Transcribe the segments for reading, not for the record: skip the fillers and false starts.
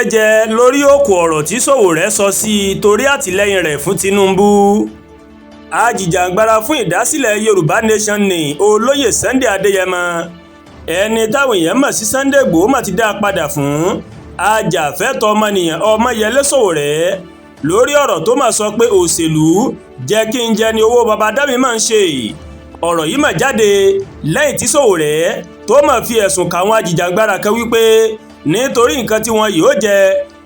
Bẹ́jẹ́ lórí òkú ọ̀rọ̀ tí Sowore sọ sí i torí àtìlẹ́yìn rẹ̀ fún Tinubu. Ajìjàǹgbara fún ìdásílẹ̀ Yorùbá Nation ní Olóyè Sunday Adéyẹmọ, ẹni táwọn èèyàn mọ̀ sí Sunday Igboho, mà ti dá a padà fún ajàfẹ́tọ̀ọ́ ọmọnìyàn Ọmọyẹlé Sowore lórí ọ̀rọ̀ tó mà sọ pé òṣèlú jẹ́ kí n jẹ ní owó baba dámì máa ń ṣe. Ọ̀rọ̀ yìí mà jáde lẹ́yìn tí Sowore tó mà fi ẹ̀sùn kàwọn ajìjàǹgbara kan wípé nítorí nǹkan tí wọn yóò jẹ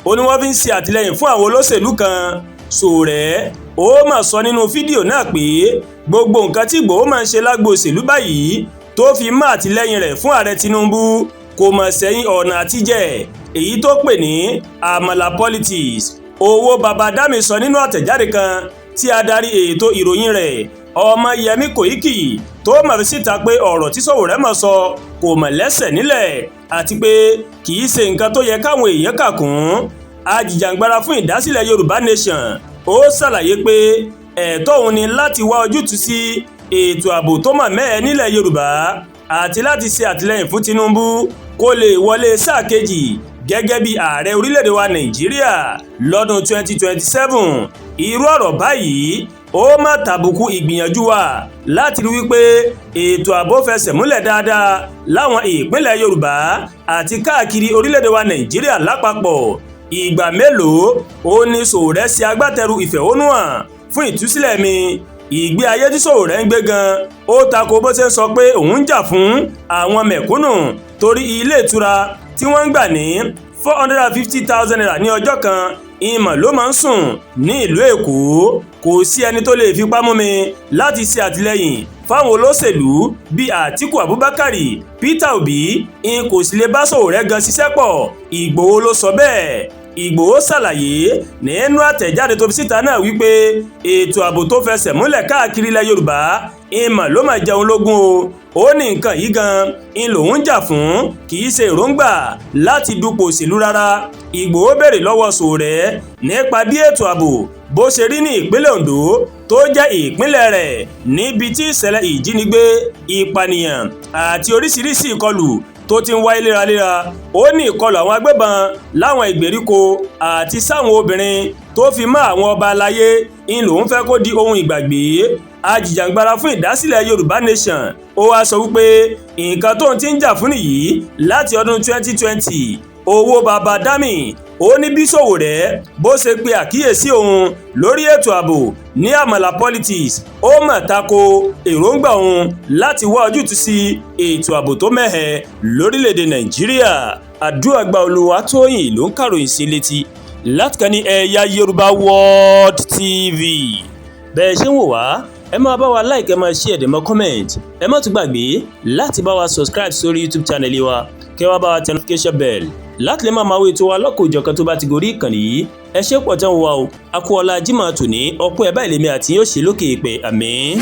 ó ní wọ́n fi ń ṣe àtìlẹ́yìn fún àwọn olóṣèlú kan. Sowore ó mà sọ nínú fídíò náà pé gbogbo nǹkan tí Ìgbòho máa ń ṣe lágbo òṣèlú báyìí, tó fi mọ́ àtìlẹ́yìn rẹ̀ fún ààrẹ Tinubu, kò mọ̀ sẹ́yìn ọ̀nà àtijẹ́ èyí tó pè ní àmàlà politics. Owó baba dámì sọ nínú àtẹ̀jáde kan tí adarí ètò ìròyìn rẹ̀, Ọmọyẹmí Kòíkì, tó mọ̀ fi síta pé ọ̀rọ̀ tí Sowore mọ̀ sọ kò mọ̀ lẹ́sẹ̀ nílẹ̀ àti pé kì í ṣe nǹkan tó yẹ káwọn èèyàn kà kún. Ajìjàǹgbara fún ìdásílẹ̀ Yorùbá Nation ó ṣàlàyé pé ẹ̀tọ́ òun ni láti wá ojútùú sí ètò ààbò tó mọ̀ mẹ́ẹ̀ nílẹ̀ Yorùbá àti láti ṣe àtìlẹ́yìn fún Tinubu kó lè wọlé sáà kejì gẹ́gẹ́ bí ààrẹ orílẹ̀-èdè wa Nàìjíríà lọ́dún 2027. Irú ọ̀rọ̀ báyìí ó má tàbùkù ìgbìyànjú wa láti rí wípé ètò ààbò fẹsẹ̀ múlẹ̀ dáadáa láwọn ìpínlẹ̀ Yorùbá àti káàkiri orílẹ̀-èdè wa Nàìjíríà lápapọ̀. Ìgbà mélòó ó ní Sowore ṣe agbátẹrù ìfẹ̀hónúhàn fún ìtúsílẹ̀ mi? Ìgbé ayé tí Sowore ń gbé gan ó tako bó ṣe ń sọ pé òun ń jà fún àwọn mẹ̀kúnnù, torí ilé ìtura tí wọ́n ń gbà ní ₦450,000 ní ọjọ́ kan ìmọ̀ ló máa ń sùn ní ìlú Èkó. Kò sí ẹni tó lè fipá mú mi láti ṣe àtìlẹ́yìn fáwọn olóṣèlú bíi Àtíkù Abubakar, Peter Obi. N kò sì lè bá Sowore gan ṣiṣẹ́ pọ̀. Ìgbòho ló sọ bẹ́ẹ̀. Ìgbòho ṣàlàyé nínú àtẹ̀jáde tó fi síta náà wípé ètò ààbò tó fẹsẹ̀ múlẹ̀ káàkiri ilẹ̀ Yorùbá ìmọ̀ ló máa jẹun lógún o. Ó ní nǹkan yìí gan ń lòun ń jà fún, kì í ṣe èròǹgbà láti dupò òṣèlú rárá. Ìgbòho béèrè lọ́wọ́ Sowore nípa bí ètò ààbò bó ṣe rí ní ìpínlẹ̀ Ondo tó jẹ́ ìpínlẹ̀ rẹ̀, níbi tí ìṣẹ̀lẹ̀ ìjínigbé, ìpànìyàn àti oríṣiríṣi ìkọlù tó ti ń wáyé léraléra. Ó ní ìkọlù àwọn agbébọn láwọn ìgbèríko àti sáwọn obìnrin tó fi mọ́ àwọn ọba aláyé ń lòun fẹ́ kó di ohun ìgbàgbé. Ajìjàǹgbara fún ìdásílẹ̀ Yorùbá Nation ó wáá sọ wípé nǹkan tóun ti ń jà fún nìyí láti ọdún 2020. Owó baba dami ó ní bí Sowore bó ṣe pe àkíyèsí òun lórí ètò ààbò ní àmàlà politics, ó mà tako èròǹgbà òun láti wá ojútùú sí ètò ààbò tó mẹ́hẹ lórílẹ̀‐èdè Nàìjíríà. Àdúràgbà Olúwatóyìn ló ń kàròyìn sí létí láti kàn ní Ẹ̀yà Yorùbá World TV. Bẹ́ẹ̀ ṣe ń wò wá, ẹ máa bá wa like, ẹ máa share, ẹ máa comment. Ẹ má tún gbàgbé láti bá wa subscribe sórí YouTube channel wa, kẹ́ wá bá wa tẹ notification bell láti lè máa wo ètò wa lọ́kọ̀ọ́jọ̀kan tó bá ti gorí ìkànnì yìí. Ẹ ṣé pọ̀ tán wa o. A kú ọlá Jímọ̀ tòní, ọpẹ́ ẹ̀ báyìí lèmi àti yóò ṣe lókè èèpẹ̀. Àmín.